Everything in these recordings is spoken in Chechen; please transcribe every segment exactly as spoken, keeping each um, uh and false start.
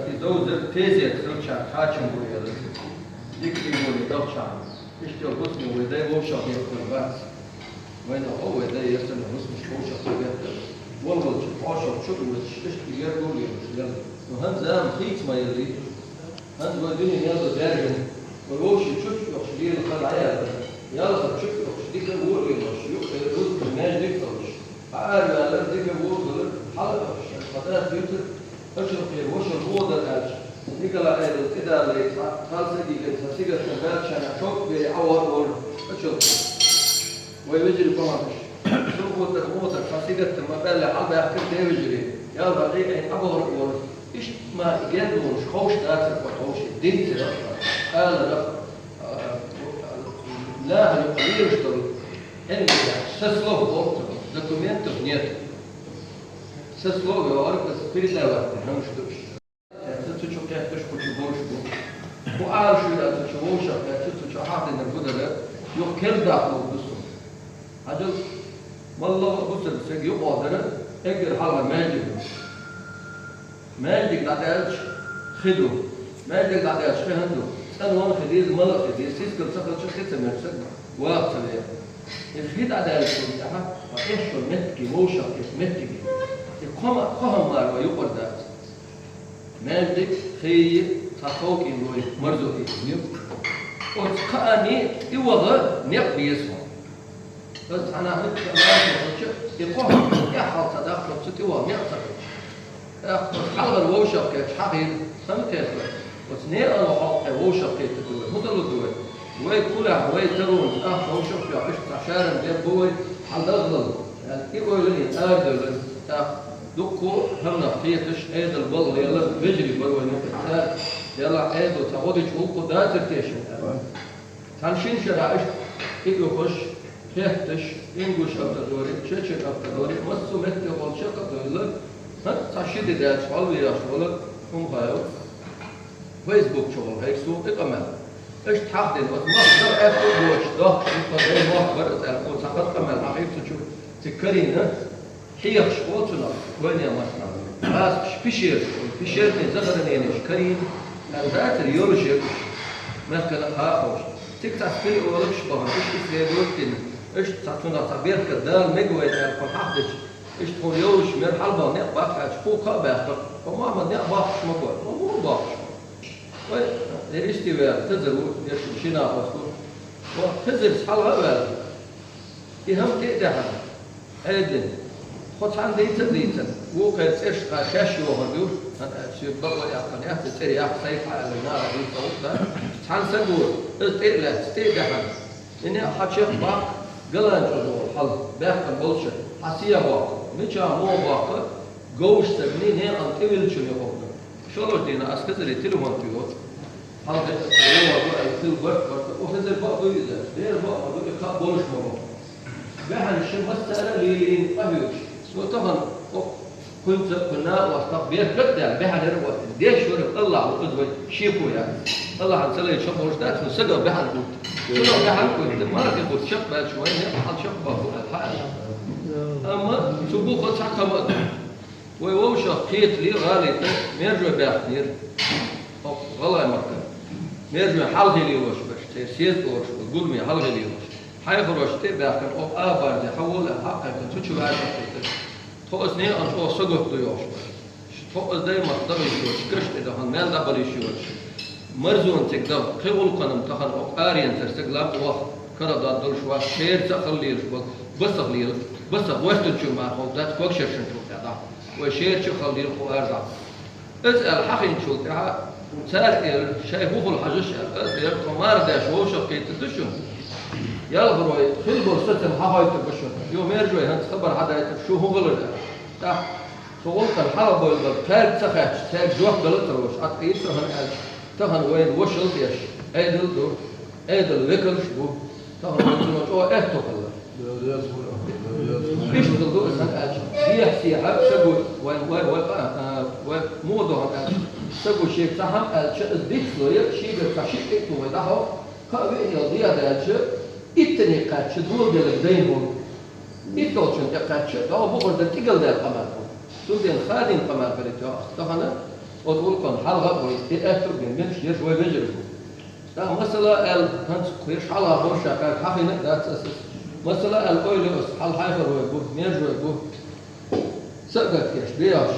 И довзар тезет хилча кхачам бу яла. Дика и боле дохча. Иштта хӀусам вай дай вовшах бехкар бац. Вайна хо вай дай ясана хӀусам вовшах бехкар. Вал валча хошах чуд вач, иштта яргу лелаш яла. Ну хӀанз зама хийц ма яли. ХӀанз вай дуьне яла даьржина. Вай вовши чуд йохш лела хала яла. Яла чуд йохш дика вур лелаш, юкъе рузба маьждиг толаш. Хьа араваьлар, дика вур хилар, хьала йохш, хьа дас дитар, Ачалкхера вошал водар аьлча, Николай Айдал тӀедалле цхьа, хьал сагига цхьа сигатна даьлча, шовкъ бе Ӏавар волу Ачалкхера. Вай вежарий бахьанаш. Сулхотар, мотар, цхьа сигатна ма баьлла хьалбаьхкар де вежарий. Ял бакъий Ӏин Ӏабахар волу. Иштта ма и гердонаш ховш дацар кхо ховши. Динцара, алара, а, нахана юкъа лелаш долу. Со слов, документов нет. Со слов, говорю, передавать, потому что цу чу кхетташ кху чу болуш бу. Кху ала шу яц, цу чу вовшах яц, цу чу хьахдина гудара, юха кердахь лов ду со. Хьажал, малла бусург цига юкъа дара, эггара хьалха маьждиг ду. Маьждиг дӀадаьлча хи ду. Маьждиг дӀадаьлча хи хӀун ду? ЦӀанван хи деза, мала хи деза, сискал ца хилча хи ца мерсаг ваха ца веха. И хи дӀадаьлча тӀаьхьа, ва эшшо меттиге, вовшах эшшо меттиге. И кхо ма-, кхо хӀама мара ва юкъара дац. Маьждиг, хи, цхьа кховкӀий лой, марзо и. Оцу кхаъанний и ваха некъ беза хьуна. Аса цхьана хӀума ца лаьцна хӀума чу, и кхо хӀума тӀехь хьалха ца дахча, оцу тӀе ваха некъ ца хилча. ТӀаккха оцу хьалхара вовшах кхетча хьахийна, сан кхетта. Оцу некъан ваха хьалха вовшах кхетта ду вай, хӀун далла ду вай? Вай кхулехь, вай таронца ахча вовшах кхетта, иштта цхьа шарам дерг бу вай, хьалдаллал. Ял и ойла и арадевлла, тӀаккха дуккхо хӀаманах кхеташ, Ӏедал балха лела, вежарий бара вай мукъа цара, Делахь Ӏедал ца гӀо дича гӀуллакх дацар тешна аьлла. Цхьана шина шарахь иштта и оьхуш, хетташ, ингуш автодоре, чечен автодоре, массо а метте волчу а кхаъ а дойлла, хӀанз цхьа ши де даьлча хьалавеъча волу хӀума хаьа. Фейсбук чу волу хӀайга суна и къамел. Иштта хьахдина, оцу махкара аьтту а боцуш, дохкуш, тхан дай мохк бара аьлла, оцу хьан къамел хьахийра цу чу, цига карийна. Хьехаш оцунах, вайна а массанах. Гьаскаш пишераш, пишерний захараненаш карийна, аьлла дацара йолуш ерг уьш. Мехкана а хаахуш. Цига цхьа спирологаш бахана, уьш исследовать дина. Иштта цхьа цунах цхьа беркат Дала мега вайна аьлла, кхунна хьахдича. Иштта хьуна йолуш мера хьалабаха некъ баккха аьлча, кху кхаъ баьхкар. Кхо Мухьаммад некъ баккхуш ма бу, ма бу баккхуш. Вай, э, ристи вер, Хизар ву, деш шина а хӀотту. Ва Хизарс хьалха а ваьлла. И хӀама тӀе а даьхьна, Ӏедална. Тхо цхьаьна дийца а дийцина, вукхеран цӀераш кхай шаьш йохург ю, хӀана аьлча соьга бакъо а яьккхина яц, и цӀера яккха сайга хьааьлла, наха дийца гӀуллакх дац. Цхьана саго, иза тӀе а лаьцна, тӀе а даьхьна. И некъ хьан чекх баккха, галанчу догӀу хьал, баьхкина болчу, хьан сехьа баккха, мичахь муха баккха, говш сагни некъан тӀе виллачун юкъа ду. ШолгӀачу дийнахь ас Хизаре телефон туьйху. Хьалха вогӀу аьлла, хила барт барт, оха Хизар бакъ ду иза, дера бакъ ма ду, и кхаъ болуш ма бу. Баьхьана ши массара а лелийна къахьоьгуш. Со тахана, о, кхуьнца, кхуьнан а вастах беркат а даьлла, баьхьанера а ваьттина. Деш верг АллахӀ ву, иза вай шеко яц. АллахӀана ца лайча хӀама болуш дац, хӀун сагах баьхьана гуттар. Цунах баьхьана гуттар, мархи гуттар, чекхбаьлча вайна, хьал чекхбаккха бу аьлла хьаьа. Амма цу буха цхьа кама а ду. Вай вовшах кхетале гӀалин тӀе мержой баьхкинера. Хьо гӀалгӀай маттара. Мержой хьалхе лелош берш, церан сеза тӀораш бу, гуламе хьалхе лелош. Хьайхарош тӀе а баьхкина, оха а барзе, хьан волу аьлла, хьакхайкхина, цу чу ваьшахкхийтира. Тхо аса некъан чӀогӀа саготта ду йохуш берш. Тхо аса дай ма даха йиш йоцуш, каш тӀе дахана, мел дӀабала йиш йоцуш. Марзонна цига даха, кхин гӀуллакхана-м тахана оха аренацара стаг лам а ваха, карадон долуш вац, шерца а хала лелаш болу, басах лела, басах гӀоьстинчу мархо дац, когшершинчул тӀе даха. Вай шерчу а хала лела кху арзахь. Иза аьлла хьахийначул тӀаьхьа цара элира, шайх вухула хьажаш аьлла, иза элира, тхо марха деш вовшах кхетар ду шуна. Ялхарой, хила болу сацам хьахойтур бу шуна. Юха мержой хӀинца хабар хьадайтар, шу хӀун хилар аьлла. ТӀаккха цу гӀуллакхана хьалхабевлла, кхаьрга ца хаьттича, цаьрга жоп дала а ца лоруш, хьатӀаийра со хӀана аьлча, тахана вайна вошал а деш, Ӏедал а ду, Ӏедал векалш а бу, тахана вай цунах чӀогӀа аьтто хилла. Иштта хилла ду аса хӀана аьлча, дехьа-сехьа саго, вай, вай, вай, а, а, вай муха ду хӀана аьлча, саго шега цхьа хӀама аьлча, иза дицло яра, шегара цхьа шиъ тӀе а тухий дӀахьо, кхаа-виъ ял дехьа даьлча, иттанне кхаьчча, доладелларг дайна хӀума. ИтталгӀачунна тӀе кхаьчча, дӀо бухара дан тӀигала даьлла къамел хӀума. Цундела хадийна къамел хилийта йо аса тахана, Оцу гӀулакхана хьалха а вай, и аьттув а бен, мегаш ерш вай вежарий бу. ТӀаккха масала аьлла, хӀанз кхераш хьалха болуш ша кхаьрга хьахийна а дац аса. Масала аьлла, ойла йо ас, хьал хьайхар вай бу, мержой бу. Са а гатдеш, бехаш.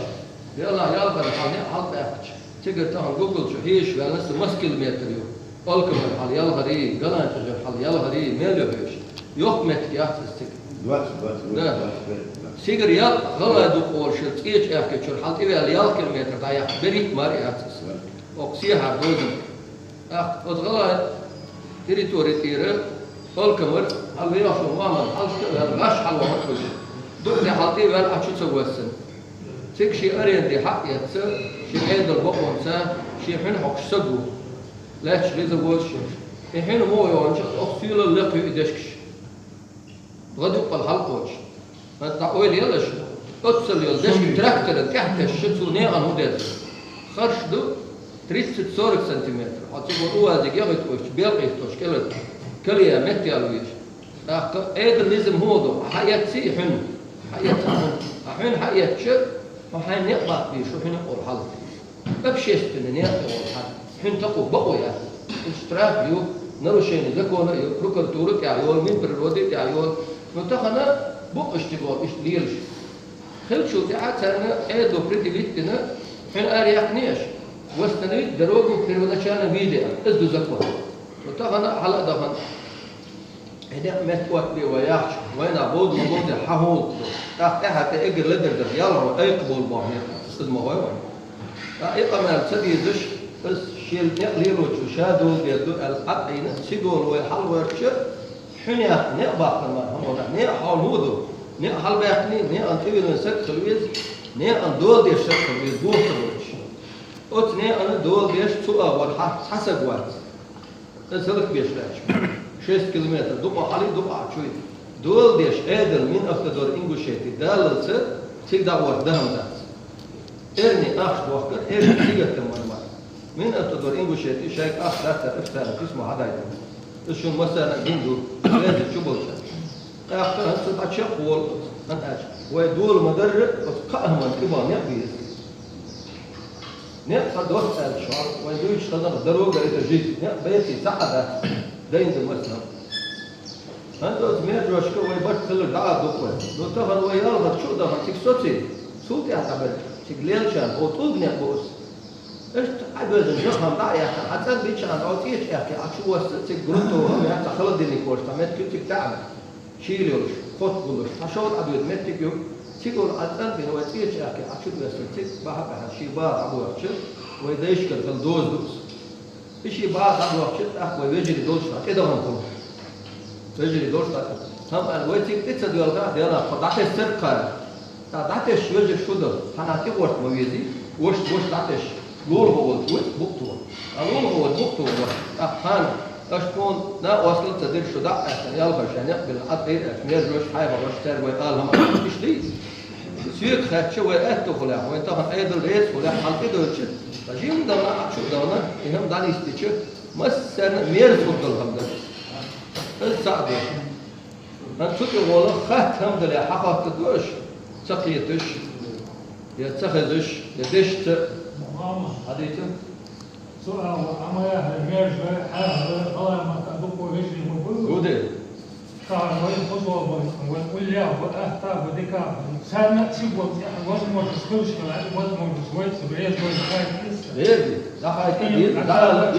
Делахь ялхара хьал неӀ хьалбаьккхича, цигара тахана Google чу хьежаш ваьлла са масса километр ю. Алкамара хьал ялхарий, Галанчежара хьал ялхарий, мел ю хьоьжуш. Йоккха меттиг яц аса цига. Двадцать, двадцать, да, двадцать пять, да. Цигара ял гӀалгӀай дукха олуш, цӀечу аьхкечуьра хьал тӀеваьлла ялх километр дӀаяхьа берхӀитта мара яц аса. Да. Окху сехьара дозанна. ТӀаккха оцу гӀалгӀай территори тӀера алкамара хьал вехаш ву Мохьмад, хьалшка а ваьлла, гӀаш хьал вахана хуьлуш. Дукха де хьал тӀе а ваьлла, Ӏа чу ца воьссина. Цига шен аренде хьаъ эцна, шен Ӏедал бакъонца, шен хьуьна хьокхуш саг ву. Лаьтташ лиза возу шимаш. И хьуьна муха йогӀанча, оха суьйлалла лекха ю и дешкаш. ГӀадукъал хьалкхочуш. ХӀанз дӀа ойла елаш, оццал йолу дешка тракторан тӀехь тесча, цу некъан хӀун деза? Харш ду тридцать-сорок сантиметр. Хьо цигахь увазиг яхийтахуьйтуш, белкъийтахуш кӀелара кале метта ял везаш. ТӀаккха Ӏедал низам хӀун ду? Хьан эцций хьуьнна? Хьан эцций хьуьнна? Хьан хьуьнна хьан эцча, хьо хьайн некъ баккха беза, шу хьуьнна олу хьал. Общественный некъ тӀе волу хьан. Хьуьнан такъо бакъо яц. Уьш штраф ю, нарушение закона а ю, прокуратура тӀехь йолу, Минприроды тӀехь йолу. Ну, тахана бу-кх уьш цига волу, иштта лелаш. Хиллачул тӀаьхьа царна Ӏедало предъявить дина, хьуьнан ара яьккхиний аша, восстановить дорогу в первоначальном виде, иза ду закон. Ну, тахана хьала а дахана. И некъ метта оттабе вай яхча, вайна бовда ма бовде хьан хӀуллакх ду. ТӀаккха тӀаьхьа тӀе эггара ледара дара, ялхо айкхабовла боху некъ. Иза ма гӀой вайна. Ткъа и къамел ца дезаш, аса шен некъ лелочо ша доладер ду аьлла, Ӏадъийна, цига вай хьалавоьрча, хьуьнех некъ баккхар мара хӀума ду. Некъ хьол хӀун ду? Некъ хьалабаьккхиний, некъан тӀе виллина саг хила веза, некъан дола деш саг хила веза, боху ца боцуш. Оцу некъана дола деш цу агӀор хьан цхьа саг вац. Сан салат беш лаьтташ. Шесть километр дукха хьалий, дукха чуй. Дола деш Ӏедал Минавтодор Ингушетии даллалца цига дӀагӀорта дахам дац. Эрни ахча дохкар, эрни сигатдан ван мара. Минавтодор Ингушетии шайга ахча даттар официально письмо хьадайтина. Иза шуна массарна а гина ду, леза чу болчарна. ТӀаккха хӀинца дӀа чекх волу, хӀан аьлча, вай дола ма-дарра, оцу кхаа хӀуманна тӀе бан некъ беза. Некъ ца доцу аьлча, вайн дуьйцуш хаза, дорога — это жизнь. Некъ беций, цхьа а дац. Дайна ду массо. ХӀанз оцу мержошка вай барт хилар дӀа а дукха. Ну, тахана вай ялхара чу а дахана, цига соций, цул тӀаьхьа дӀаберг, цига лелачарна, о, тӀулг некъ бу аса. Иштта Ӏа безам жахам дӀа а яьккхина, Ӏа цӀанбича а, Ӏа цӀечу аьхке, Ӏа чу восса, цига грунтовый хӀума яц, цхьа холодильник волуш, цхьа меттиг ю цига таӀана. Шийла йолуш, кхотта гуллуш, цхьа шовда Ӏа доьду меттиг ю. Цига волу Ӏа цӀанбина вай цӀечу аьхке, Ӏа чу доьссина, цига бахьа а баьхьна, шен баха дӀабоьхча, вай дайшкара хила доза ду аса. И шен баха дӀабоьхча, тӀаккха вай вежарий долчу дӀа тӀедахана хуьлу. Вежарий долчу дӀа тӀе. ХӀама аьлла, вай цига тӀе ца доьлхахь, делахь, тхо дӀатесчара кхара. ТӀаккха дӀатесча вежарий шу ду, цхьанхьа тӀе гӀорта ма везий, ваша, ваша дӀатесча, лулахо волчу вуьту букъ тоху. Ткъа лулахо волчу букъ тоху вара. ТӀаккха хьан, аша тхуна накъосталла а ца дира, шу дӀа а аьлла, ялхара шайн некъ бина, Ӏад Ӏийра аьлча, мержош, хьайбараш, цаьрга вай ала хӀама иш дий? Соьга хаьттича, вай аьтто хуьлехь, вайн тахана Ӏедал реза хуьлехь, хьал тӀе доьлча, ткъа жимма а дахана, Ӏа чу а дахана, и хӀума дӀанисдича, массарна а мерза хӀума дала хӀума дара. Иза цхьаъ ду. ХӀан цу тӀе гӀолах хатта хӀама дале, хьахоттур ду аша, ца кхеташ, я ца хезаш, я дешца. Мама, хьадийца? Цу агӀор Ӏамаяхьа, Мержой, Хьаьхара, Баламата дукха вежарий ма бу? Гуде. Шахьар вайн хоза вай, вайн уллех вай, атта вай, дика вай. Царна а цига вай тӀехь возможность хилча, возможность вай ца Мержой хайта. Верди, да хайта, и, да, да, да, да.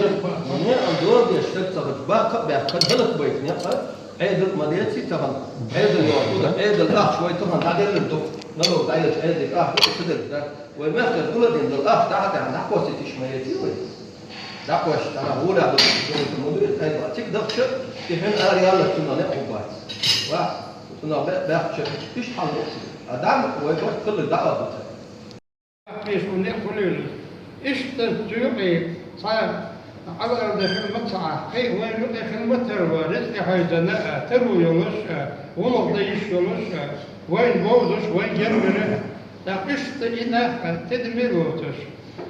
Не, а дор деш, так ца хат, баккха а баьккха, хӀаллак байт, не, а? Ӏедал ма деций тахана. Ӏедал йоху, ду, Ӏедал ахча вай тахана дӀаделлар ду. Налог дӀаелча Ӏедал ахча ца делла, да? Вай мехкара гуладин дала ахча дӀа-, дӀа-, дӀакхоссийтиш ма еций вай? ДӀакхоссийча, дӀа гӀолехь ду, ду, ду, ду, ду, цига дахча, и хьуьнан ара яллалц цунах некъ хӀума бац. Ва, цунах бе-, баьхча, иштта хьал бу. А дам вай барт хилла дӀа а ду. Бехке шуна некъ хуьлийла. Иштта цу юкъе цхьа Ӏаларда хила ма ца Ӏа, кхин вайн юкъе хила ма тара ван, рицкъа хьайзана а, таро йолуш а, гӀуллакх дан йиш йолуш а, вайна вовзаш, вайн гергара а. ТӀаккха иштта и нах а тидаме а воцуш,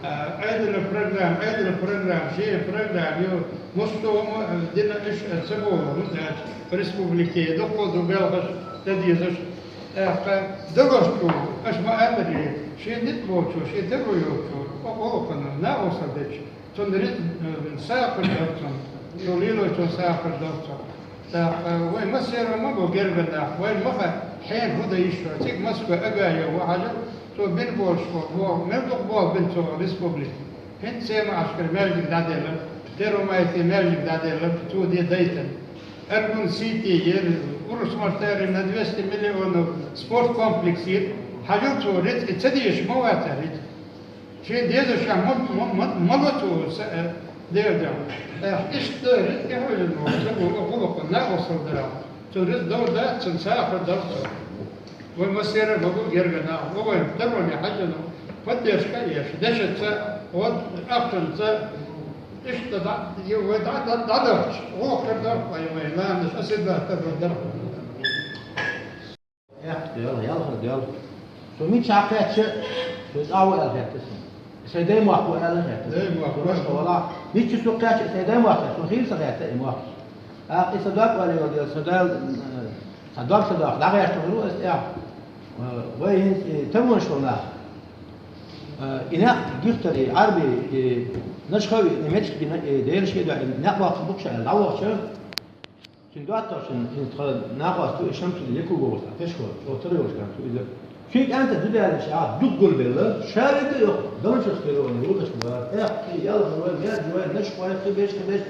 а, Ӏедалан программа, Ӏедалан программа, шен программа ю, муьлхха хӀума а дина иштта ца боху, хӀунда аьлча республике дуккха а ду белхаш, дан дезаш. ТӀаккха дагош чу, аша ма-аллара, Шен ницкъ болчо, шен таро йолчо, къо-, къоло хана, накъостал дечо, цунна рицкъ, э, сагӀа хургдар цунна, цо лелочун сагӀа хургдар цунна. ТӀаккха, э, вай массаро ма бу герга нах, вайна ма хаьа, хьенан хӀун дан йиш йолаш, цига Москве Агаев ва хьажал, цо бина болаш бо-, бо-, мел дукха болх бина цо республике. ХӀинца Сема-Ӏаьшкара маьждиг дӀаделлар, Первомайске маьждиг дӀаделлар, цо де дайтар. Аргун-Сити яр, урус мартари на двести миллионов спорткомплекс яр, хьажал цо рицкъ ца деш ма вацар хӀинца. Шен дезача ма, ма, ма, ма ло цо са, э, дер дер. Э, иштта рицкъ хьожал ма, ца гу, гу, гу, накъостал дара. Цо рицкъ дов дац, цун сагӀа хургдар цо. Вай массера ма бу герга нах, вай тароне хьажал, поддержка еш, дешаца, вот, ахчанца, иштта да, е, вай да, да, да, да, о, хургдар, вай, вай, ладно, спасибо, таро дар. Эх, дел, ялхар дел. Со мича кхаьчча, со из ава аьлла хаьттар сона. Сай дай мохк ва аьлла хаьттар. Дай мохк. Просто вала. Мича со кхаьчча, сай дай мохк, со хийла ца хаьттар и мохк. А, и са дог вале вал дел, са дай, э, са дог, са дог, дагъяш тохру эс, эх. Э, вай хин, э, тамаш вал нах. Э, и нах гихтари, арби, и нашхави, немецкий, и дершки да, и нах вахт букша, дагъа вахт. Цуьнан доттагӀчун, иза тха накъост ву, и Шамсудин Якубов ву, тха пешхо, чӀогӀа тара йолуш кан ву иза. Шен кӀанта зуда аьлча, а, дуккха гулбелла, ша вегга а йоккху, Галачу Скирона ву, вукхаш бара. Эх, кхин ялхар вай, мерж вай, наш вай, кхин беш, кхин беш.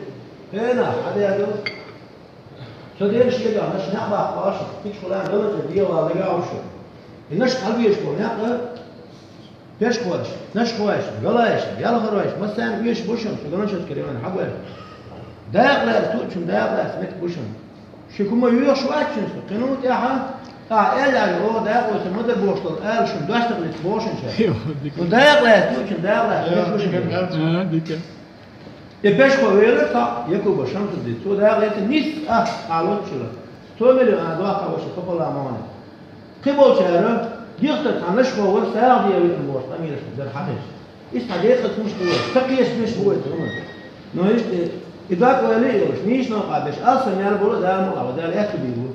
Хьенах, хьан дер ду? Со дерриш шега, наш некъ баккха баш, кхин хулан Галачу дегӀа вала дагахь уьш. И наш хьалбеш бу, некъ а, Пешхойш, нашхойш, галайш, ялхаройш, массарна оьшуш бу шуна, шу Галачу Скирона хьагойла. Дакъа лаьцна, туучун дакъа лаьцна меттиг бу шуна. Ши хӀума йоьхуш вац шуна со, кхин хӀун тӀехьа, а, аьлла аьлла, оха дакъа вайта ма дар бохуш долу ала шуна, дош ца хилийта боху шуна ша. Йо, дика. Ну, дакъа лаьцна, туучун дакъа лаьцна меттиг бу шуна. А, дика. И пешхо велира цхьаъ, Якуба Шамсудди, цо дакъа лаьцна нийса а, а, лоцучуьра. Сто миллион а дохка ваша капала ма ван. Кхин болчара, дехтар цхьа нашхо вара, сагӀа де виъна бохуш, къамелаш дара хьахийша. Иза цхьа декъаза хӀумаш бу вай, ца кхеташ беш бу вай ца хӀуманаш. Но иштта, и дакъа вай ле а йолуш, нийса новкъа беш, алсам ял болу а, Дала мукъа ва, Дала аьтту бийр бу.